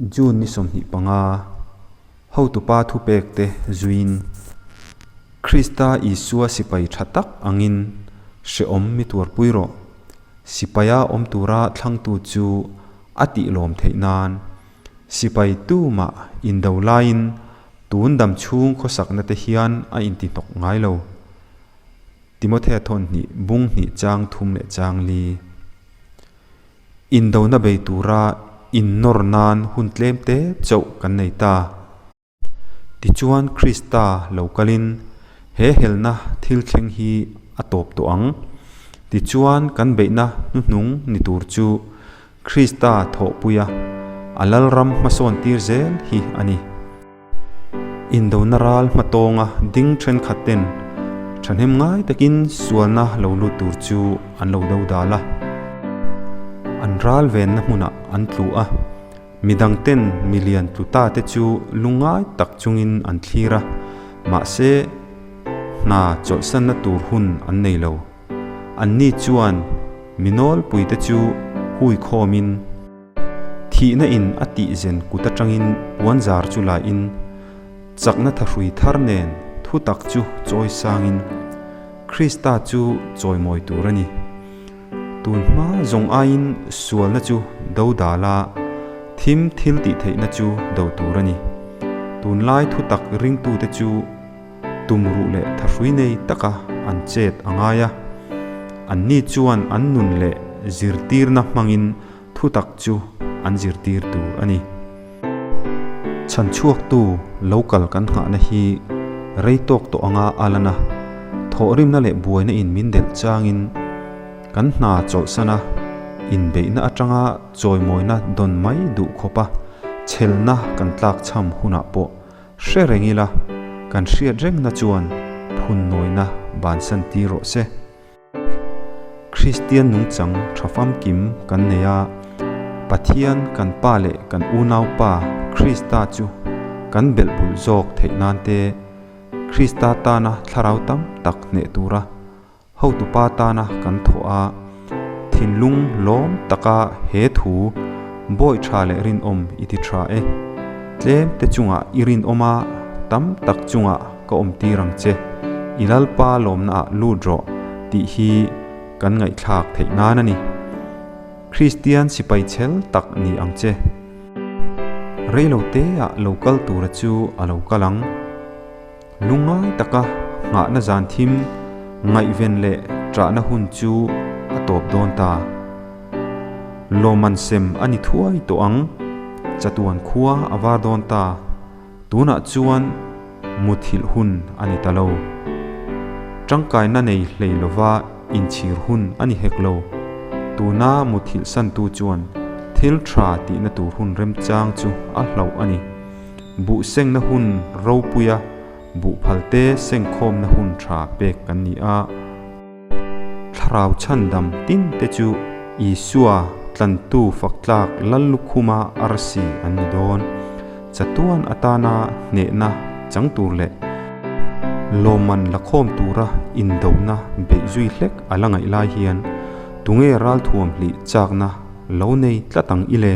June ni 25, hotupa thupekte zuiin Krista Isua sipai tha tak angin hrehawm mi tuarpui rawh. Sipaia awm tura thlangtu chu a tihlawm theih nan sipai tumah indo laiin tun dam chhung khawsakna te hian a intihnawk ngai lo. Timothea thawn hnih bung hnih chang thum leh chang li. Indona bei tura innawr nan hun tlem te chauh kan nei ta. Tichuan Krista lo kalin he helna thil thleng hi a tawp tawh ang. Tichuan kan beihna hnuhnung ni tur chu Krista thawhpuia a lalram hmasawn tir zel hi a ni. Indona ral hmatawnga ding thenkhat ten thahnem ngai takin sualna lo lut tur chu an lo do dal a. An ral venna hmunah an tlu a, midang ten milian tlu ta te chu lungngai tak chungin an thlir a, mahse hna chawlhsanna tur hun an nei lo. Anni chuan mi nawlpuite chu hui khawmin, Thihna in a tih zen kut atangin puanzar chu la in, chakna thahrui thar nen thutak chu chawi sangin Krista chu chawimawi tur a ni. Tun hma zawng aiin sualna chu do dal a, thim thil tih theihna chu do tur a ni. Tunlai thutak ringtute chu tumruh leh thahrui nei taka an chet a ngai a, anni chuan an nun leh zirtirna hmangin thutak chu an zirtir tur a ni. Chhanchhuaktu lo kal kan nghahna hi rei tawk tawh anga a lan a, thawhrimna leh buaina in min delh changin kan hna chawlhsan a, inbeihna atanga chawimawina dawn mai duh khawpa chhelna kan tlakchham hunah pawh Hre reng ila, kan hriat rengna chuan phun nawina bansan tir rawh se. Kristian nungchang tha famkim kan nei a, Pathian kan Pa leh kan unaupa Krista chu kan belh bulh zawk theih nan te, Krista tana thlarau tam tak hneh tura Hotupa tana kan thawh a, thinlung lawm taka he thu bawi tha leh rinawm i ti tha e. Tlem te chungah i rinawm a, tam tak chungah ka awm tir ang che, i Lalpa lawmna ah lut rawh tih hi kan ngaihthlak theih nan a ni. Kristian sipai chhel tak ni ang che. Reilote ah lo kal tura chu a lo kal ang. Lungngai taka nghahna zan thim ngaihven leh ṭahna hun chu a tawp dawn ta. Lawmman sem a ni thuai tawh ang, chatuan khua a var dawn ta, tunah chuan muthilh hun a ni ta lo. Ṭangkaina nei hlei lova inchhir hun a ni hek lo. Tuna muthilh santu chuan thil ṭha tihna tur hun remchang chu a hlauh a ni. Buh sengna hun ropuia buh phalte sengkhawmna hun tha pek kan ni a. Thlarau chhandam tin te chu Isua tlantu faktlak Lallukhuma arsi an ni dawn. Chatuan atana hnehna chang tur leh lawmman la khawm tura indona beih zui hlek a la ngaih lai hian tunge ralthuam hlih chakna lo nei tlat ang i le?